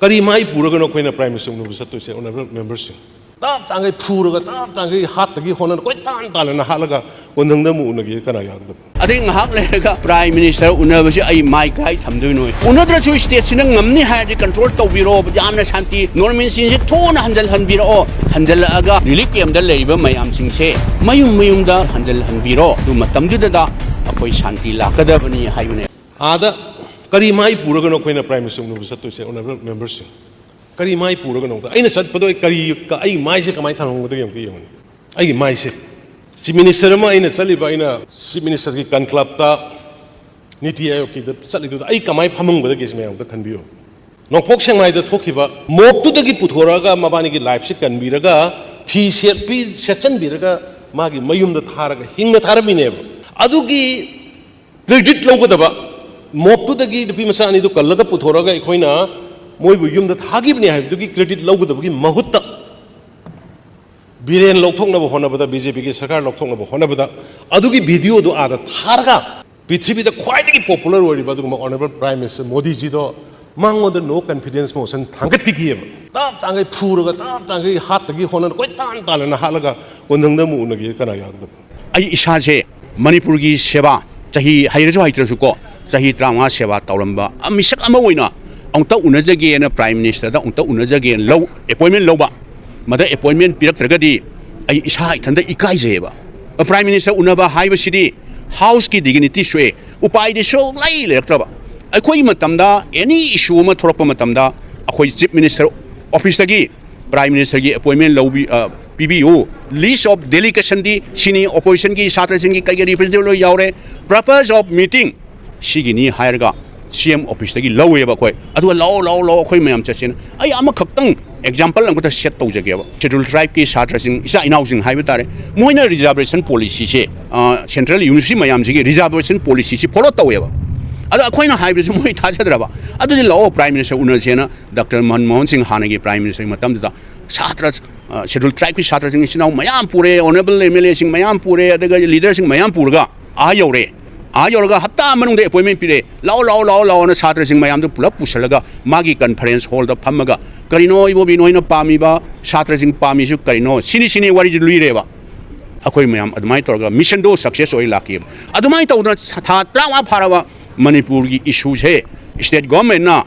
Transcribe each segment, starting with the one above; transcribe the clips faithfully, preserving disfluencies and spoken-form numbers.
ꯀꯔꯤ ꯃꯥꯏ ꯄꯨꯔꯒꯅꯣ ꯑꯩꯈꯣꯏꯅ Prime Minister ꯎꯅꯕ ꯆꯠꯇꯣꯏꯁꯦ, Honorable Members ꯁꯤꯡ? ꯇꯥꯞ ꯇꯥꯡꯈꯩ ꯐꯨꯔꯒ, ꯇꯥꯞ ꯇꯥꯡꯈꯩ ꯍꯥꯠꯇꯒꯤ ꯍꯣꯠꯅ, ꯀꯣꯏ ꯇꯥꯟ ꯇꯥꯟꯅꯅ ꯍꯥꯠꯂꯒ ꯀꯣꯟꯊꯪꯗ ꯑꯃꯨꯛ ꯎꯅꯒꯦ ꯀꯅꯥ ꯌꯥꯒꯗꯕ? ꯑꯗꯩ ꯉꯥꯏꯍꯥꯛ ꯂꯩꯔꯒ Prime Minister ꯎꯅꯕꯁꯤ ꯑꯩ ꯃꯥꯏ ꯀꯥꯏ ꯊꯝꯗꯣꯏꯅꯣ? ꯎꯅꯗ꯭ꯔꯁꯨ state ꯁꯤꯅ ꯉꯝꯅꯤ ꯍꯥꯏꯔꯗꯤ control ꯇꯧꯕꯤꯔꯣ, ꯌꯥꯝꯅ ꯁꯥꯟꯇꯤ, normalcy ꯁꯤ ꯊꯨꯅ ꯍꯟꯖꯜꯍꯟꯕꯤꯔꯛꯑꯣ, ꯍꯟꯖꯜꯂꯛꯑꯒ relief camp ꯇ ꯂꯩꯔꯤꯕ ꯃꯌꯥꯝꯁꯤꯡꯁꯦ ꯃꯌꯨꯝ ꯃꯌꯨꯝꯗ ꯍꯟꯖꯜꯍꯟꯕꯤꯔꯣ, ꯑꯗꯨ ꯃꯇꯝꯗꯨꯗ ꯑꯩꯈꯣꯏ ꯁꯥꯟꯇꯤ ꯂꯥꯛꯀꯗꯕꯅꯤ ꯍꯥꯏꯕꯅꯦ꯫ ꯑꯥꯗ ꯀꯔꯤ ꯃꯥꯏ ꯄꯨꯔꯒꯅꯣ ꯑꯩꯈꯣꯏꯅ Prime Minister ꯎꯅꯕ ꯆꯠꯇꯣꯏꯁꯦ, Honorable Members ꯁꯤꯡ? ꯀꯔꯤ ꯃꯥꯏ ꯄꯨꯔꯒꯅꯣ? ꯑꯩꯅ ꯆꯠꯄꯗꯣ ꯑꯩ ꯀꯔꯤ, ꯑꯩ ꯃꯥꯏꯁꯦ ꯀꯃꯥꯏꯅ ꯊꯝꯃꯝꯒꯗꯒꯦ ꯑꯝꯇ ꯌꯦꯡꯉꯨꯅꯦ꯫ ꯑꯩꯒꯤ ꯃꯥꯏꯁꯦ, Chief Minister ꯑꯃ ꯑꯩꯅ ꯆꯠꯂꯤꯕ, ꯑꯩꯅ Chief Minister ꯒꯤ conclave ꯇ, ꯅꯤꯇꯤ ꯑꯥꯌꯣꯒꯀꯤꯗ ꯆꯠꯂꯤꯗꯨꯗ ꯑꯩ ꯀꯃꯥꯏꯅ ꯐꯝꯃꯝꯒꯗꯒꯦ ꯁꯤ ꯃꯌꯥꯝ ꯑꯝꯇ ꯈꯟꯕꯤꯌꯨ꯫ ꯅꯣꯡꯄꯣꯛ ꯁꯦꯛꯃꯥꯏꯗ ꯊꯣꯛꯈꯤꯕ mob ꯇꯨꯗꯒꯤ ꯄꯨꯊꯣꯔꯛꯑꯒ ꯃꯕꯥꯅꯤꯒꯤ life ꯁꯦ ꯀꯟꯕꯤꯔꯒ ꯐꯤ ꯁꯦꯠꯄꯤ-, ꯁꯦꯠꯆꯟꯕꯤꯔꯒ ꯃꯥꯒꯤ ꯃꯌꯨꯝꯗ ꯊꯥꯔꯒ ꯍꯤꯡꯅ ꯊꯥꯔꯝꯃꯤꯅꯦꯕ꯫ ꯑꯗꯨꯒꯤ credit ꯂꯧꯒꯗꯕ, mob ꯇꯨꯗꯒꯤ ꯅꯨꯄꯤ ꯃꯆꯥ ꯑꯅꯤꯗꯨ ꯀꯜꯂꯒ ꯄꯨꯊꯣꯔꯛꯑꯒ ꯑꯩꯈꯣꯏꯅ ꯃꯣꯏꯕꯨ ꯌꯨꯝꯗ ꯊꯥꯈꯤꯕꯅꯦ ꯍꯥꯏꯕꯗꯨꯒꯤ credit ꯂꯧꯒꯗꯕꯒꯤ ꯃꯍꯨꯠꯇ ꯕꯤꯔꯦꯟ ꯂꯧꯊꯣꯛꯅꯕ ꯍꯣꯠꯅꯕꯗ, ꯕꯤ ꯖꯦ ꯄꯤꯒꯤ ꯁꯔꯀꯥꯔ ꯂꯧꯊꯣꯛꯅꯕ ꯍꯣꯠꯅꯕꯗ, ꯑꯗꯨꯒꯤ video ꯗꯨ ꯑꯥꯗ ꯊꯥꯔꯒ ꯄ꯭ꯔꯤꯊꯤꯕꯤꯗ ꯈ꯭ꯋꯥꯏꯗꯒꯤ popular ꯑꯣꯏꯔꯤꯕ ꯑꯗꯨꯒꯨꯝꯕ Honorable Prime Minister ꯃꯣꯗꯤꯖꯤꯗꯣ ꯃꯉꯣꯟꯗ no confidence motion ꯊꯥꯡꯒꯠꯄꯤꯈꯤꯑꯕ꯫ ꯇꯥꯞ ꯇꯥꯡꯈꯩ ꯐꯨꯔꯒ, ꯇꯥꯞ ꯇꯥꯡꯈꯩ ꯍꯥꯠꯇꯒꯤ ꯍꯣꯠꯅ, ꯀꯣꯏ ꯇꯥꯟ ꯇꯥꯟꯅꯅ ꯍꯥꯠꯂꯒ ꯀꯣꯟꯊꯪꯗ ꯑꯃꯨꯛ ꯎꯅꯒꯦ ꯀꯅꯥ ꯌꯥꯒꯗꯕ? ꯑꯩ ꯏꯁꯥꯁꯦ ꯃꯅꯤꯄꯨꯔꯒꯤ ꯁꯦꯕꯥ, ꯆꯍꯤ ꯍꯩꯔꯁꯨ ꯍꯩꯇ꯭ꯔꯁꯨ ꯀꯣ, ꯆꯍꯤ ꯇꯔꯥꯃꯉꯥ ꯁꯦꯕꯥ ꯇꯧꯔꯝꯕ, ꯑ, ꯃꯤꯁꯛ ꯑꯃ ꯑꯣꯏꯅ ꯑꯃꯨꯛꯇ ꯎꯅꯖꯒꯦꯅ, Prime Minister ꯗ ꯑꯃꯨꯛꯇ ꯎꯅꯖꯒꯦꯅ ꯂꯧ, appointment ꯂꯧꯕ, ꯃꯗ appointment ꯄꯤꯔꯛꯇ꯭ꯔꯒꯗꯤ ꯑꯩ ꯏꯁꯥ ꯏꯊꯟꯇ ꯏꯀꯥꯏꯖꯩꯌꯦꯕ꯫ Prime Minister ꯎꯅꯕ ꯍꯥꯏꯕꯁꯤꯗꯤ House ꯀꯤ dignity ꯁꯣꯛꯑꯦ, ꯎꯄꯥꯏꯗꯤ ꯁꯨꯡꯂꯩ ꯂꯩꯔꯛꯇ꯭ꯔꯕ꯫ ꯑꯩꯈꯣꯏꯒꯤ ꯃꯇꯝꯗ any issue ꯑꯃ ꯊꯣꯛꯂꯛꯄ ꯃꯇꯝꯗ ꯑꯩꯈꯣꯏ Chief Minister office ꯇꯒꯤ Prime Minister ꯒꯤ appointment ꯂꯧꯕꯤ-, ꯑ, ꯄꯤꯕꯤꯌꯨ꯫ List of delegation ꯗꯤ ꯁꯤꯅꯤ, opposition ꯒꯤ, ꯁꯥꯇ꯭ꯔꯁꯤꯡꯒꯤ, ꯀꯩꯒꯤ representative ꯂꯣꯏ ꯌꯥꯎꯔꯦ꯫ Purpose of meeting ꯁꯤꯒꯤꯅꯤ ꯍꯥꯏꯔꯒ C M office ꯇꯒꯤ ꯂꯧꯋꯦꯕ ꯑꯩꯈꯣꯏ꯫ ꯑꯗꯨꯒ ꯂꯥꯛꯑꯣ, ꯂꯥꯛꯑꯣ, ꯂꯥꯛꯑꯣ, ꯑꯩꯈꯣꯏ ꯃꯌꯥꯝ ꯆꯠꯁꯦꯅ꯫ ꯑꯩ ꯑꯃꯈꯛꯇꯪ example ꯑꯃꯈꯛꯇ set ꯇꯧꯖꯒꯦꯕ꯫ Schedule Tribe ꯀꯤ ꯁꯥꯇ꯭ꯔꯁꯤꯡ, ꯏꯆꯥ ꯏꯅꯥꯎꯁꯤꯡ ꯍꯥꯏꯕ ꯇꯥꯔꯦ, ꯃꯣꯏꯅ reservation policy ꯁꯦ, ꯑ, Central University ꯃꯌꯥꯝꯁꯤꯒꯤ reservation policy ꯁꯤ follow ꯇꯧꯋꯦꯕ꯫ ꯑꯗꯣ ꯑꯩꯈꯣꯏꯅ ꯍꯥꯏꯕꯁꯤ ꯃꯣꯏ ꯊꯥꯖꯗ꯭ꯔꯕ꯫ ꯑꯗꯨꯗꯤ ꯂꯥꯛꯑꯣ, Prime Minister ꯎꯅꯁꯦꯅ Doctor ꯃꯟꯃꯣꯍꯟ ꯁꯤꯡ ꯍꯥꯟꯅꯒꯤ Prime Minister ꯒꯤ ꯃꯇꯝꯗꯨꯗ ꯁꯥꯇ꯭ꯔ, ꯑ, Schedule Tribe ꯀꯤ ꯁꯥꯇ꯭ꯔꯁꯤꯡ, ꯏꯆꯤꯟ ꯏꯅꯥꯎ ꯃꯌꯥꯝ ꯄꯨꯔꯦ, Honorable M L A ꯁꯤꯡ ꯃꯌꯥꯝ ꯄꯨꯔꯦ, ꯑꯗꯨꯒ leader ꯁꯤꯡ ꯃꯌꯥꯝ ꯄꯨꯔꯒ ꯑꯥ ꯌꯧꯔꯦ꯫ ꯑꯥ ꯌꯧꯔꯒ ꯍꯞꯇꯥ ꯃꯅꯨꯡꯗ ꯑꯦꯄꯣꯏꯟꯃꯦꯟ ꯄꯤꯔꯛꯑꯦ, "ꯂꯥꯛꯑꯣ, ꯂꯥꯛꯑꯣ, ꯂꯥꯛꯑꯣ, ꯂꯥꯛꯑꯣꯅ" ꯁꯥꯇ꯭ꯔꯁꯤꯡ ꯃꯌꯥꯝꯗꯨ ꯄꯨꯂꯞ ꯄꯨꯁꯜꯂꯒ ꯃꯥꯒꯤ ꯀꯟꯐꯔꯦꯟꯁ ꯍꯣꯜꯗ ꯐꯝꯃꯒ, "ꯀꯔꯤꯅꯣ ꯏꯕꯣꯕꯤ, ꯅꯣꯏꯅ ꯄꯥꯝꯃꯤꯕ, ꯁꯥꯇ꯭ꯔꯁꯤꯡ ꯄꯥꯝꯃꯤꯁꯨ ꯀꯔꯤꯅꯣ? ꯁꯤꯅꯤ, ꯁꯤꯅꯤ" ꯋꯥꯔꯤꯁꯤ ꯂꯤꯔꯦꯕ꯫ ꯑꯩꯈꯣꯏ ꯃꯌꯥꯝ ꯑꯗꯨꯃꯥꯏꯅ ꯇꯧꯔꯒ ꯃꯤꯁꯟꯗꯣ ꯁꯛꯁꯦꯁ ꯑꯣꯏ ꯂꯥꯛꯈꯤꯑꯕ꯫ ꯑꯗꯨꯃꯥꯏꯅ ꯇꯧꯗꯅ ꯊꯥ ꯇꯔꯥꯃꯉꯥ ꯐꯥꯔꯕ ꯃꯅꯤꯄꯨꯔꯒꯤ ꯏꯁꯨꯁꯦ ꯁ꯭ꯇꯦꯠ ꯒꯣꯔꯃꯦꯟꯅ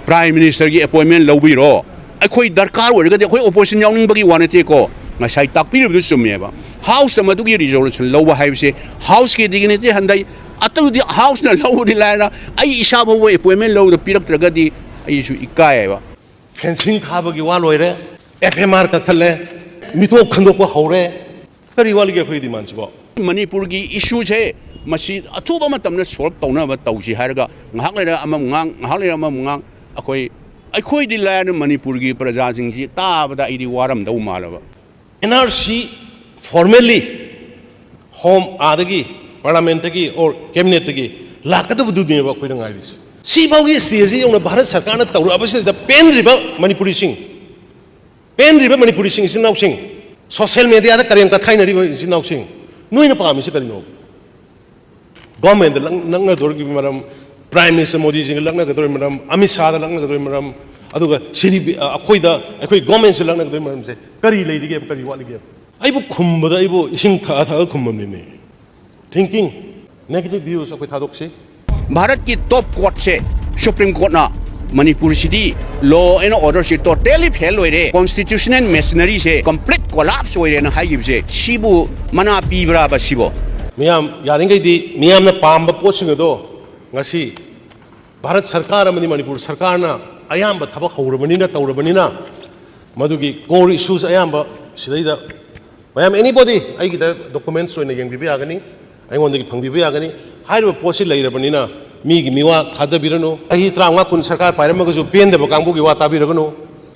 ꯄ꯭ꯔꯥꯏꯝ ꯃꯤꯅꯤꯁꯇꯔꯒꯤ ꯑꯦꯄꯣꯏꯟꯃꯦꯟ ꯂꯧꯕꯤꯔꯣ꯫ ꯑꯩꯈꯣꯏ ꯗꯔꯀꯥꯔ ꯑꯣꯏꯔꯒꯗꯤ ꯑꯩꯈꯣꯏ ꯑꯣꯄꯣꯖꯤꯁꯟ ꯌꯥꯎꯅꯤꯡꯕꯒꯤ ꯋꯥ ꯅꯠꯇꯦꯀꯣ꯫ ꯉꯁꯥꯏ ꯇꯥꯛꯄꯤꯔꯤꯕꯗꯨ ꯆꯨꯝꯃꯦꯕ꯫ ꯍꯥꯎꯁꯇ ꯃꯗꯨꯒꯤ ꯔꯤꯖꯣꯂꯨꯁꯟ ꯂꯧꯕ ꯍꯥꯏꯕꯁꯦ ꯍꯥꯎꯁꯀꯤ ꯗꯤꯒꯅꯤꯇꯤ ꯍꯟꯊꯩ꯫ ꯑꯗꯨꯗꯤ ꯍꯥꯎꯁꯅ ꯂꯧꯕꯗꯤ ꯂꯥꯏꯔ, ꯑꯩ ꯏꯁꯥ ꯐꯥꯎꯕ ꯑꯦꯄꯣꯏꯟꯃꯦꯟ ꯂꯧꯕꯗ ꯄꯤꯔꯛꯇ꯭ꯔꯒꯗꯤ ꯑꯩꯁꯨ ꯏꯀꯥꯏꯌꯦꯕ꯫ ꯐꯦꯟꯁꯤꯡ ꯈꯥꯕꯒꯤ ꯋꯥ ꯂꯣꯏꯔꯦ, ꯑꯦꯐ ꯑꯦꯝ ꯑꯥꯔ ꯀꯛꯊꯠꯂꯦ, ꯃꯤꯇꯣꯞ ꯈꯟꯗꯣꯛꯄ ꯍꯧꯔꯦ꯫ ꯀꯔꯤ ꯋꯥꯠꯂꯤꯒꯦ ꯑꯩꯈꯣꯏ ꯗꯤꯃꯥꯟꯁꯤꯕꯣ? ꯃꯅꯤꯄꯨꯔꯒꯤ ꯏꯁꯨꯁꯦ ꯃꯁꯤ ꯑꯊꯨꯕ ꯃꯇꯝꯗ ꯁꯣꯜꯕ ꯇꯧꯅꯕ ꯇꯧꯁꯤ ꯍꯥꯏꯔꯒ ꯉꯥꯏꯍꯥꯛ ꯂꯩꯔ ꯑꯃꯃꯨꯛ ꯉꯥꯡ, ꯉꯥꯏꯍꯥꯛ ꯂꯩꯔ ꯑꯃꯃꯨꯛ ꯉꯥꯡ꯫ ꯑꯩꯈꯣꯏ, ꯑꯩꯈꯣꯏꯗꯤ ꯂꯥꯏꯔꯅ ꯃꯅꯤꯄꯨꯔꯒꯤ ꯄ꯭ꯔꯖꯥꯁꯤꯡꯁꯤ ꯇꯥꯕꯗ ꯑꯩꯗꯤ ꯋꯥꯔꯝꯗꯧ ꯃꯥꯜꯂꯕ꯫ ꯑꯦꯟ ꯑꯥꯔ ꯁꯤ ꯐꯣꯔꯃꯦꯜꯂꯤ ꯍꯣꯝ ꯑꯥꯗꯒꯤ, ꯄꯥꯔꯂꯥꯃꯦꯟꯠꯇꯒꯤ ꯑꯣꯔ ꯀꯦꯕꯤꯅꯦꯠꯇꯒꯤ ꯂꯥꯛꯀꯗꯕꯗꯨꯅꯦꯕ ꯑꯩꯈꯣꯏꯅ ꯉꯥꯏꯔꯤꯁꯤ꯫ ꯁꯤꯐꯥꯎꯒꯤ ꯁ꯭ꯇꯦꯖꯁꯤ ꯌꯧꯅ ꯚꯥꯔꯠ ꯁꯔꯀꯥꯔꯅ ꯇꯧꯔꯛꯑꯕꯁꯤꯗ ꯄꯦꯟꯗ꯭ꯔꯤꯕ ꯃꯅꯤꯄꯨꯔꯤꯁꯤꯡ, ꯄꯦꯟꯗ꯭ꯔꯤꯕ ꯃꯅꯤꯄꯨꯔꯤꯁꯤꯡ, ꯏꯆꯤꯟ ꯏꯅꯥꯎꯁꯤꯡ, ꯁꯣꯁꯤꯌꯦꯜ ꯃꯦꯗꯤꯌꯥꯗ ꯀꯔꯦꯝ ꯀꯊꯥꯏꯅꯔꯤꯕ ꯏꯆꯤꯟ ꯏꯅꯥꯎꯁꯤꯡ, ꯅꯣꯏꯅ ꯄꯥꯝꯃꯤꯁꯤ ꯀꯔꯤꯅꯣ? ꯒꯣꯔꯃꯦꯟꯗ ꯂꯛ-, ꯂꯛꯅꯗꯣꯔꯤꯕꯒꯤ ꯃꯔꯝ, ꯄ꯭ꯔꯥꯏꯝ ꯃꯤꯅꯤꯁꯇꯔ ꯃꯣꯗꯤꯖꯤꯒ ꯂꯛꯅꯒꯗꯧꯔꯤꯕ ꯃꯔꯝ, ꯑꯃꯤꯠ ꯁꯥꯍꯗ ꯂꯛꯅꯒꯗꯧꯔꯤꯕ ꯃꯔꯝ, ꯑꯗꯨꯒ ꯁꯤꯔꯤ ꯕꯤ-, ꯑ, ꯑꯩꯈꯣꯏꯗ, ꯑꯩꯈꯣꯏ ꯒꯣꯔꯃꯦꯟꯁꯤ ꯂꯛꯅꯒꯗꯧꯔꯤꯕ ꯃꯔꯝꯁꯦ ꯀꯔꯤ ꯂꯩꯔꯤꯒꯦꯕ, ꯀꯔꯤ ꯋꯥꯠꯂꯤꯒꯦꯕ? ꯑꯩꯕꯨ ꯈꯨꯝꯕꯗ ꯑꯩꯕꯨ ꯏꯁꯤꯡ ꯊꯛꯑ ꯊꯛꯑ ꯈꯨꯝꯃꯝꯃꯤꯅꯦ꯫ Thinking, negative views ꯑꯩꯈꯣꯏ ꯊꯥꯗꯣꯛꯁꯤ꯫ ꯚꯥꯔꯠꯀꯤ ꯇꯣꯞ ꯀꯣꯔꯠꯁꯦ, supreme ꯀꯣꯔꯠꯅ ꯃꯅꯤꯄꯨꯔꯁꯤꯗꯤ law and ꯑꯣꯔꯗꯔꯁꯤ totally fail ꯑꯣꯏꯔꯦ, ꯀꯣꯟꯁꯇꯤꯇ꯭ꯌꯨꯁꯅꯦꯜ ꯃꯦꯁꯤꯅꯔꯤꯁꯦ ꯀꯝꯄ꯭ꯂꯤꯠ ꯀꯣꯂꯥꯞꯁ ꯑꯣꯏꯔꯦꯅ ꯍꯥꯏꯈꯤꯕꯁꯦ, ꯁꯤꯕꯨ ꯃꯅꯥ ꯄꯤꯕ꯭ꯔꯥꯕ ꯁꯤꯕꯣ? ꯃꯤꯌꯥꯝ, ꯌꯥꯔꯤꯈꯩꯗꯤ ꯃꯤꯌꯥꯝꯅ ꯄꯥꯝꯕ ꯄꯣꯠꯁꯤꯡ ꯑꯗꯣ ꯉꯁꯤ ꯚꯥꯔꯠ ꯁꯔꯀꯥꯔ ꯑꯃꯗꯤ ꯃꯅꯤꯄꯨꯔ ꯁꯔꯀꯥꯔꯅ ꯑꯌꯥꯝꯕ ꯊꯕꯛ ꯍꯧꯔꯕꯅꯤꯅ, ꯇꯧꯔꯕꯅꯤꯅ, ꯃꯗꯨꯒꯤ core issues ꯑꯌꯥꯝꯕ ꯁꯤꯗꯩꯗ ꯃꯌꯥꯝ, anybody, ꯑꯩꯒꯤꯗ documents ꯑꯣꯏꯅ ꯌꯦꯡꯕꯤꯕ ꯌꯥꯒꯅꯤ, ꯑꯩꯉꯣꯟꯗꯒꯤ ꯐꯪꯕꯤꯕ ꯌꯥꯒꯅꯤ꯫ ꯍꯥꯏꯔꯤꯕ ꯄꯣꯠꯁꯤ ꯂꯩꯔꯕꯅꯤꯅ ꯃꯤꯒꯤ ꯃꯤꯋꯥ ꯊꯥꯗꯕꯤꯔꯅꯨ꯫ ꯆꯍꯤ ꯇꯔꯥꯃꯉꯥ ꯀꯨꯟ ꯁꯔꯀꯥꯔ ꯄꯥꯏꯔꯝꯃꯒꯁꯨ ꯄꯦꯟꯗꯕ ꯀꯥꯡꯕꯨꯒꯤ ꯋꯥ ꯇꯥꯕꯤꯔꯒꯅꯨ꯫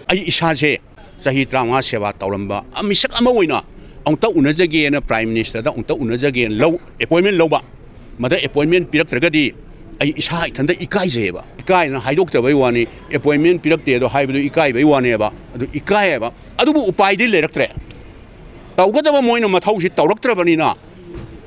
ꯑꯩ ꯏꯁꯥꯁꯦ ꯆꯍꯤ ꯇꯔꯥꯃꯉꯥ ꯁꯦꯕꯥ ꯇꯧꯔꯝꯕ ꯃꯤꯁꯛ ꯑꯃ ꯑꯣꯏꯅ ꯑꯃꯨꯛꯇ ꯎꯅꯖꯒꯦꯅ ꯄ꯭ꯔꯥꯏꯝ ꯃꯤꯅꯤꯁꯇꯔꯗ ꯑꯃꯨꯛꯇ ꯎꯅꯖꯒꯦꯅ ꯂꯧ, ꯑꯦꯄꯣꯏꯟꯃꯦꯟ ꯂꯧꯕ꯫ ꯃꯗ ꯑꯦꯄꯣꯏꯟꯃꯦꯟ ꯄꯤꯔꯛꯇ꯭ꯔꯒꯗꯤ ꯑꯩ ꯏꯁꯥ ꯏꯊꯟꯇ ꯏꯀꯥꯏꯖꯩꯌꯦꯕ꯫ ꯏꯀꯥꯏꯅ ꯍꯥꯏꯗꯣꯛꯇꯕꯩ ꯋꯥꯅꯤ, ꯑꯦꯄꯣꯏꯟꯃꯦꯟ ꯄꯤꯔꯛꯇꯦ ꯑꯗꯣ ꯍꯥꯏꯕꯗꯨ ꯏꯀꯥꯏꯕꯩ ꯋꯥꯅꯦꯕ꯫ ꯑꯗꯨ ꯏꯀꯥꯏꯌꯦꯕ꯫ ꯑꯗꯨꯕꯨ ꯎꯄꯥꯏꯗꯤ ꯂꯩꯔꯛꯇ꯭ꯔꯦ꯫ ꯇꯧꯒꯗꯕ ꯃꯣꯏꯅ ꯃꯊꯧꯁꯤ ꯇꯧꯔꯛꯇ꯭ꯔꯕꯅꯤꯅ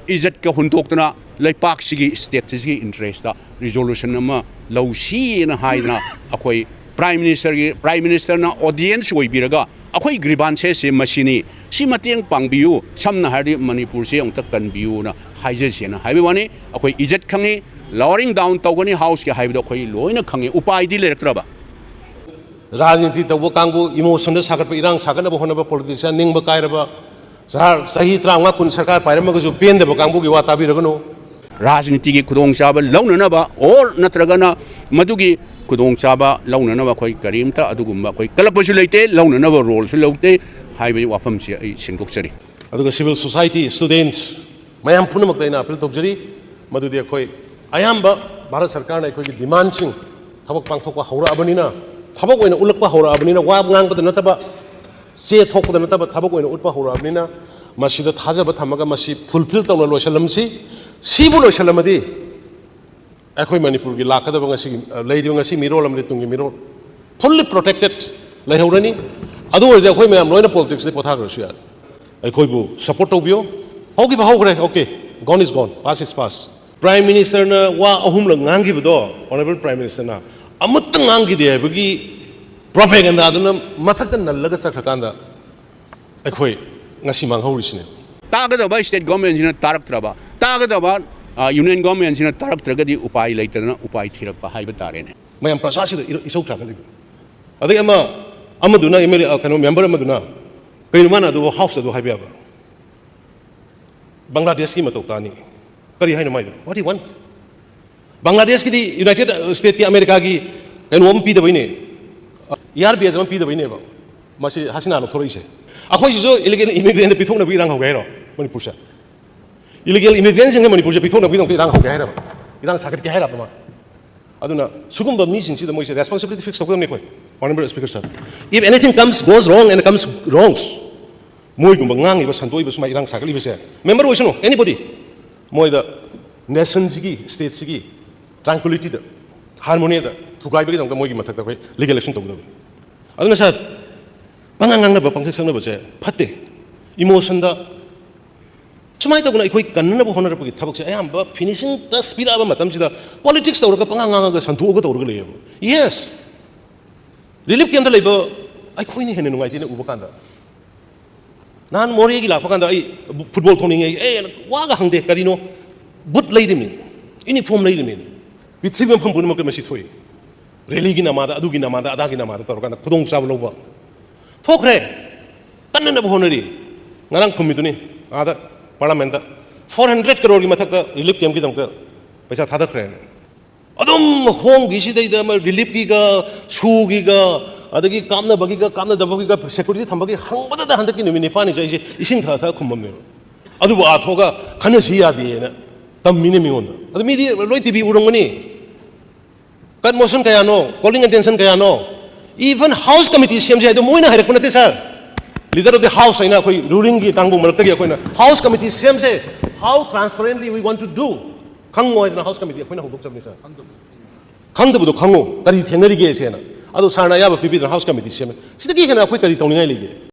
ꯏꯖꯠꯀ ꯍꯨꯟꯗꯣꯛꯇꯅ ꯂꯩꯄꯥꯛꯁꯤꯒꯤ, ꯁ꯭ꯇꯦꯠꯁꯤꯒꯤ ꯏꯟꯇꯔꯦꯁꯇ ꯔꯤꯖꯣꯂꯨꯁꯟ ꯑꯃ ꯂꯧꯁꯤꯅ ꯍꯥꯏꯗꯅ ꯑꯩꯈꯣꯏ ꯄ꯭ꯔꯥꯏꯝ ꯃꯤꯅꯤꯁꯇꯔꯒꯤ, ꯄ꯭ꯔꯥꯏꯝ ꯃꯤꯅꯤꯁꯇꯔꯅ ꯑꯣꯗꯤꯌꯦꯟꯁ ꯑꯣꯏꯕꯤꯔꯒ ꯑꯩꯈꯣꯏ ꯒ꯭ꯔꯤꯚꯥꯟꯁꯦꯁꯁꯦ ꯃꯁꯤꯅꯤ, ꯁꯤ ꯃꯇꯦꯡ ꯄꯥꯡꯕꯤꯌꯨ, ꯁꯝꯅ ꯍꯥꯏꯔꯗꯤ ꯃꯅꯤꯄꯨꯔꯁꯦ ꯑꯃꯨꯛꯇ ꯀꯟꯕꯤꯌꯨꯅ ꯍꯥꯏꯖꯁꯦꯅ ꯍꯥꯏꯕꯒꯤ ꯋꯥꯅꯤ꯫ ꯑꯩꯈꯣꯏ ꯏꯖꯠ ꯈꯪꯉꯤ, ꯂꯥꯋꯔꯤꯡ ꯗꯥꯎꯟ ꯇꯧꯒꯅꯤ ꯍꯥꯎꯁꯀꯤ ꯍꯥꯏꯕꯗꯣ ꯑꯩꯈꯣꯏ ꯂꯣꯏꯅ ꯈꯪꯉꯤ, ꯎꯄꯥꯏꯗꯤ ꯂꯩꯔꯛꯇ꯭ꯔꯕ꯫ ꯔꯥꯖꯅꯤꯇꯤ ꯇꯧꯕ ꯀꯥꯡꯕꯨ, ꯏꯃꯣꯁꯟꯗ ꯁꯥꯒꯠꯄ, ꯏꯔꯥꯡ ꯁꯥꯒꯠꯅꯕ ꯍꯣꯠꯅꯕ ꯄꯣꯂꯤꯇꯤꯁꯤꯌꯥꯟ, ꯅꯤꯡꯕ ꯀꯥꯏꯔꯕ, ꯆꯍꯤ ꯇꯔꯥꯃꯉꯥ ꯀꯨꯟ ꯁꯔꯀꯥꯔ ꯄꯥꯏꯔꯝꯃꯒꯁꯨ ꯄꯦꯟꯗꯕ ꯀꯥꯡꯕꯨꯒꯤ ꯋꯥ ꯇꯥꯕꯤꯔꯒꯅꯨ꯫ ꯔꯥꯖꯅꯤꯇꯤꯒꯤ ꯈꯨꯗꯣꯡꯆꯥꯕ ꯂꯧꯅꯅꯕ ꯑꯣꯔ ꯅꯠꯇ꯭ꯔꯒꯅ ꯃꯗꯨꯒꯤ ꯈꯨꯗꯣꯡꯆꯥꯕ ꯂꯧꯅꯅꯕ ꯑꯩꯈꯣꯏ ꯀꯔꯤꯝꯇ ꯑꯗꯨꯒꯨꯝꯕ ꯑꯩꯈꯣꯏ ꯀꯜꯂꯛꯄꯁꯨ ꯂꯩꯇꯦ, ꯂꯧꯅꯅꯕ ꯔꯣꯜꯁꯨ ꯂꯧꯗꯦ ꯍꯥꯏꯕꯒꯤ ꯋꯥꯐꯝꯁꯤ ꯑꯩ ꯁꯦꯡꯗꯣꯛꯆꯔꯤ꯫ ꯑꯗꯨꯒ ꯁꯤꯚꯤꯜ ꯁꯣꯁꯥꯏꯇꯤ, ꯁ꯭ꯇꯨꯗꯦꯟꯠꯁ ꯃꯌꯥꯝ ꯄꯨꯝꯅꯃꯛꯇ ꯑꯩꯅ ꯑꯄꯤꯜ ꯇꯧꯖꯔꯤ, ꯃꯗꯨꯗꯤ ꯑꯩꯈꯣꯏ ꯑꯌꯥꯝꯕ ꯚꯥꯔꯠ ꯁꯔꯀꯥꯔꯅ ꯑꯩꯈꯣꯏꯒꯤ ꯗꯤꯃꯥꯟꯁꯤꯡ ꯊꯕꯛ ꯄꯥꯡꯊꯣꯛꯄ ꯍꯧꯔꯛꯑꯕꯅꯤꯅ, ꯊꯕꯛ ꯑꯣꯏꯅ ꯎꯠꯂꯛꯄ ꯍꯧꯔꯛꯑꯕꯅꯤꯅ, ꯋꯥ ꯉꯥꯡꯕꯗ ꯅꯠꯇꯕ, ꯆꯦ ꯊꯣꯛꯄꯗ ꯅꯠꯇꯕ, ꯊꯕꯛ ꯑꯣꯏꯅ ꯎꯠꯄ ꯍꯧꯔꯛꯑꯕꯅꯤꯅ, ꯃꯁꯤꯗ ꯊꯥꯖꯕ ꯊꯝꯃꯒ ꯃꯁꯤ ꯐꯨꯜꯐꯤꯜ ꯇꯧꯅ ꯂꯣꯏꯁꯤꯜꯂꯝꯁꯤ꯫ ꯁꯤꯕꯨ ꯂꯣꯏꯁꯤꯜꯂꯝꯃꯗꯤ ꯑꯩꯈꯣꯏ ꯃꯅꯤꯄꯨꯔꯒꯤ ꯂꯥꯛꯀꯗꯕ ꯉꯁꯤꯒꯤ, ꯑ, ꯂꯩꯔꯤꯕ ꯉꯁꯤ ꯃꯤꯔꯣꯜ ꯑꯃꯗꯤ ꯇꯨꯡꯒꯤ ꯃꯤꯔꯣꯜ ꯐꯨꯜꯂꯤ ꯄ꯭ꯔꯣꯇꯦꯛꯇꯦꯠ ꯂꯩꯍꯧꯔꯅꯤ꯫ ꯑꯗꯨ ꯑꯣꯏꯔꯗꯤ ꯑꯩꯈꯣꯏ ꯃꯌꯥꯝ ꯂꯣꯏꯅ ꯄꯣꯂꯤꯇꯤꯛꯁꯇꯒꯤ ꯄꯣꯊꯥꯈ꯭ꯔꯁꯨ ꯌꯥꯔꯦ꯫ ꯑꯩꯈꯣꯏꯕꯨ ꯁꯄꯣꯔꯠ ꯇꯧꯕꯤꯌꯣ꯫ ꯍꯧꯈꯤꯕ ꯍꯧꯈ꯭ꯔꯦ, okay, gone is gone, past is past꯫ Prime ꯃꯤꯅꯤꯁꯇꯔꯅ ꯋꯥ ꯑꯍꯨꯝꯂꯛ ꯉꯥꯡꯈꯤꯕꯗꯣ, ꯑꯣꯅꯔꯦꯕꯜ ꯄ꯭ꯔꯥꯏꯝ ꯃꯤꯅꯤꯁꯇꯔꯅ ꯑꯃꯠꯇ ꯉꯥꯡꯈꯤꯗꯦ ꯍꯥꯏꯕꯒꯤ ꯄ꯭ꯔꯣꯄꯦꯒꯟꯗꯥꯗꯨꯅ ꯃꯊꯛꯇ ꯅꯜꯂꯒ ꯆꯠꯈ꯭ꯔꯀꯥꯟꯗ ꯑꯩꯈꯣꯏ ꯉꯁꯤ ꯃꯥꯡꯍꯧꯔꯤꯁꯤꯅꯦ꯫ ꯇꯥꯒꯗꯕ ꯁ꯭ꯇꯦꯠ ꯒꯣꯔꯃꯦꯟꯁꯤꯅ ꯇꯥꯔꯛꯇ꯭ꯔꯕ, ꯇꯥꯒꯗꯕ, ꯑ, ꯌꯨꯅꯤꯌꯟ ꯒꯣꯔꯃꯦꯟꯁꯤꯅ ꯇꯥꯔꯛꯇ꯭ꯔꯒꯗꯤ ꯎꯄꯥꯏ ꯂꯩꯇꯗꯅ ꯎꯄꯥꯏ ꯊꯤꯔꯛꯄ ꯍꯥꯏꯕ ꯇꯥꯔꯦꯅꯦ꯫ ꯃꯌꯥꯝ ꯄ꯭ꯔꯖꯥꯁꯤꯗ ꯏꯔ-, ꯏꯁꯧ ꯁꯥꯒꯠꯂꯤꯕ꯫ ꯑꯗꯒꯤ ꯑꯃ, ꯑꯃꯗꯨꯅ, ꯑꯦꯝ ꯑꯦꯜ ꯑꯦ, ꯑ, ꯀꯩꯅꯣ, ꯃꯦꯝꯕꯔ ꯑꯃꯗꯨꯅ, "ꯀꯩꯅꯣ ꯃꯥꯅ ꯑꯗꯨꯕꯨ ꯍꯥꯎꯁꯇ ꯑꯗꯨ ꯍꯥꯏꯕ ꯌꯥꯕ? ꯕꯪꯒ꯭ꯂꯥꯗꯦꯁꯀꯤ ꯃꯇꯧ ꯇꯥꯅꯤ꯫ ꯀꯔꯤ ꯍꯥꯏꯅꯣ ꯃꯥꯏꯗꯣ? What he want?" ꯕꯪꯒ꯭ꯂꯥꯗꯦꯁꯀꯤꯗꯤ ꯌꯨꯅꯥꯏꯇꯦꯠ ꯁ꯭ꯇꯦꯠꯀꯤ, ꯑꯃꯦꯔꯤꯀꯥꯒꯤ ꯀꯩꯅꯣ ꯑꯃ ꯄꯤꯗꯕꯩꯅꯦ, ꯏꯌꯥꯔ ꯕꯦꯖ ꯑꯃ ꯄꯤꯗꯕꯩꯅꯦꯕ ꯃꯁꯤ ꯍꯁꯤꯅꯥ ꯂꯧꯊꯣꯔꯛꯏꯁꯦ꯫ ꯑꯩꯈꯣꯏꯁꯤꯁꯨ ꯏꯂꯤꯒꯦꯜ ꯏꯃꯤꯒ꯭ꯔꯦꯟꯗ ꯄꯤꯊꯣꯛꯅꯕꯒꯤ ꯏꯔꯥꯡ ꯍꯧꯒꯦ ꯍꯥꯏꯔꯣ ꯃꯅꯤꯄꯨꯔꯁꯦ? ꯏꯂꯤꯒꯦꯜ ꯏꯃꯤꯒ꯭ꯔꯦꯟꯁꯤꯡꯅ ꯃꯅꯤꯄꯨꯔꯁꯦ ꯄꯤꯊꯣꯛꯅꯕꯒꯤꯗꯃꯛꯇ ꯏꯔꯥꯡ ꯍꯧꯒꯦ ꯍꯥꯏꯔꯕ? ꯏꯔꯥꯡ ꯁꯥꯒꯠꯀꯦ ꯍꯥꯏꯔꯕ ꯃꯥ? ꯑꯗꯨꯅ ꯁꯤꯒꯨꯝꯕ ꯃꯤꯁꯤꯡꯁꯤꯗ ꯃꯣꯏꯁꯦ ꯔꯦꯁꯄꯣꯟꯁꯤꯕꯤꯂꯤꯇꯤ ꯐꯤꯛꯁ ꯇꯧꯒꯗꯕꯅꯤ ꯑꯩꯈꯣꯏ꯫ Honorable Speaker sir, if anything comes, goes wrong and comes wrongs, ꯃꯣꯏꯒꯨꯝꯕ ꯉꯥꯡꯉꯤꯕ, ꯁꯟꯗꯣꯛꯏꯕ, ꯁꯨꯃꯥꯏꯅ ꯏꯔꯥꯡ ꯁꯥꯒꯠꯂꯤꯕꯁꯦ, ꯃꯦꯝꯕꯔ ꯑꯣꯏꯁꯅꯨ, anybody, ꯃꯣꯏꯗ ꯅꯦꯁꯟꯁꯤꯒꯤ, ꯁ꯭ꯇꯦꯠꯁꯤꯒꯤ ꯇ꯭ꯔꯥꯟꯀ꯭ꯋꯤꯂꯤꯇꯤꯗ, ꯍꯥꯔꯃꯣꯅꯤꯗ ꯊꯨꯒꯥꯏꯕꯒꯤꯗꯃꯛꯇ ꯃꯣꯏꯒꯤ ꯃꯊꯛꯇ ꯑꯩꯈꯣꯏ ꯂꯤꯒꯦꯜ ꯑꯦꯛꯁꯟ ꯇꯧꯒꯗꯕꯅꯤ꯫ ꯑꯗꯨꯅ ꯁꯥꯔ, ꯄꯉꯥꯡ ꯉꯥꯡꯅꯕ, ꯄꯪꯁꯛ ꯁꯛꯅꯕꯁꯦ ꯐꯠꯇꯦ꯫ ꯏꯃꯣꯁꯟꯗ ꯁꯨꯃꯥꯏꯅ ꯇꯧꯗꯅ ꯑꯩꯈꯣꯏ ꯀꯟꯅꯅꯕ ꯍꯣꯠꯅꯔꯛꯄꯒꯤ ꯊꯕꯛꯁꯦ ꯑꯌꯥꯝꯕ ꯐꯤꯅꯤꯁꯤꯡ ꯇꯁ ꯄꯤꯔꯛꯑꯕ ꯃꯇꯝꯁꯤꯗ ꯄꯣꯂꯤꯇꯤꯛꯁ ꯇꯧꯔꯒ ꯄꯉꯥꯡ ꯉꯥꯡꯉꯒ ꯁꯟꯗꯣꯛꯑꯒ ꯇꯧꯔꯒ ꯂꯩꯌꯦꯕ꯫ ꯌꯦꯁ, ꯔꯤꯂꯤꯐ ꯀꯦꯝꯞꯇ ꯂꯩꯕ ꯑꯩꯈꯣꯏꯅ ꯍꯦꯟꯅ ꯅꯨꯡꯉꯥꯏꯇꯦꯅ ꯎꯕ ꯀꯥꯟꯗ꯫ ꯅꯍꯥꯟ ꯃꯣꯔꯦꯒꯤ ꯂꯥꯛꯄ ꯀꯥꯟꯗ ꯑꯩ ꯐꯨꯠꯕꯣꯜ ꯊꯣꯛꯅꯤꯡꯉꯦ, ꯑꯦ, ꯋꯥꯒ ꯍꯪꯗꯦ꯫ ꯀꯔꯤꯅꯣ? ꯕꯨꯠ ꯂꯩꯔꯤꯃꯤ, ꯌꯨꯅꯤꯐꯣꯔꯝ ꯂꯩꯔꯤꯃꯤ, ꯄ꯭ꯔꯤꯊꯤꯕꯤ ꯃꯐꯝ ꯄꯨꯝꯅꯃꯛꯇ ꯃꯁꯤ ꯊꯣꯛꯏ꯫ ꯔꯦꯂꯤꯒꯤ ꯅꯃꯥꯗ, ꯑꯗꯨꯒꯤ ꯅꯃꯥꯗ, ꯑꯗꯥꯒꯤ ꯅꯃꯥꯗ ꯇꯧꯔꯀꯥꯟꯗ ꯈꯨꯗꯣꯡꯆꯥꯕ ꯂꯧꯕ ꯊꯣꯛꯈ꯭ꯔꯦ꯫ ꯀꯟꯅꯅꯕ ꯍꯣꯠꯅꯔꯤ꯫ ꯉꯔꯥꯡ ꯈꯨꯝꯃꯤꯗꯨꯅꯤ ꯑꯥꯗ ꯄꯥꯔꯂꯥꯃꯦꯟꯗ, ꯐꯣꯔ ꯍꯟꯗ꯭ꯔꯦꯠ ꯀꯔꯣꯔꯒꯤ ꯃꯊꯛꯇ ꯔꯤꯂꯤꯐ ꯀꯦꯝꯞꯀꯤꯗꯃꯛꯇ ꯄꯩꯁꯥ ꯊꯥꯗꯈ꯭ꯔꯦꯅ꯫ ꯑꯗꯨꯝ ꯍꯣꯡꯈꯤꯁꯤꯗꯩꯗ ꯑꯃ ꯔꯤꯂꯤꯐꯀꯤꯒ, ꯁꯨꯒꯤꯒ, ꯑꯗꯒꯤ ꯀꯥꯞꯅꯕꯒꯤꯒ ꯀꯥꯞꯅꯗꯕꯒꯤꯒ ꯁꯦꯀ꯭ꯌꯨꯔꯤꯇꯤ ꯊꯝꯕꯒꯤ ꯍꯪꯕꯗꯗ ꯍꯟꯗꯛꯀꯤ ꯅꯨꯃꯤꯠ ꯅꯤꯄꯥꯜꯅꯤꯁꯦ ꯑꯩꯁꯦ ꯏꯁꯤꯡ ꯊꯛꯑ ꯊꯛꯑ ꯈꯨꯝꯃꯝꯃꯦꯕ꯫ ꯑꯗꯨꯕꯨ ꯑꯥ ꯊꯣꯛꯑꯒ ꯈꯟꯅꯁꯤ ꯌꯥꯗꯦꯅ ꯇꯝꯃꯤꯅꯦ ꯃꯤꯉꯣꯟꯗ꯫ ꯑꯗꯨ ꯃꯤꯗꯤ ꯂꯣꯏ ꯇꯤ ꯚꯤ ꯎꯔꯝꯒꯅꯤ꯫ ꯀꯟꯃꯣꯁꯟ ꯀꯌꯥꯅꯣ, ꯀꯣꯂꯤꯡ ꯑꯦꯇꯦꯟꯁꯟ ꯀꯌꯥꯅꯣ, ꯏꯚꯟ ꯍꯥꯎꯁ ꯀꯃꯤꯇꯤ ꯁꯦꯝꯁꯦ ꯍꯥꯏꯗꯣ ꯃꯣꯏꯅ ꯍꯥꯏꯔꯛꯄ ꯅꯠꯇꯦ sir. Leader of the house ꯍꯥꯏꯅ ꯑꯩꯈꯣꯏ ꯔꯨꯂꯤꯡꯒꯤ ꯀꯥꯡꯕꯨ ꯃꯔꯛꯇꯒꯤ ꯑꯩꯈꯣꯏꯅ ꯍꯥꯎꯁ ꯀꯃꯤꯇꯤ ꯁꯦꯝꯁꯦ, how transparently we want to do, ꯈꯪꯉꯣ ꯍꯥꯏꯗꯅ ꯍꯥꯎꯁ ꯀꯃꯤꯇꯤ ꯑꯩꯈꯣꯏꯅ ꯍꯧꯗꯣꯛꯆꯕꯅꯤ ꯁꯥꯔ꯫ ꯈꯪꯗꯕꯗꯣ ꯈꯪꯉꯣ, ꯀꯔꯤ ꯊꯦꯡꯅꯔꯤꯒꯦ ꯁꯦꯅ꯫ ꯑꯗꯣ ꯁꯥꯔꯅ ꯑꯌꯥꯕ ꯄꯤꯕꯤꯗꯅ ꯍꯥꯎꯁ ꯀꯃꯤꯇꯤ ꯁꯦꯝꯃꯦ꯫ ꯁꯤꯗꯒꯤ ꯍꯦꯟꯅ ꯑꯩꯈꯣꯏ ꯀꯔꯤ ꯇꯧꯅꯤꯡꯉꯥꯏ ꯂꯩꯒꯦ?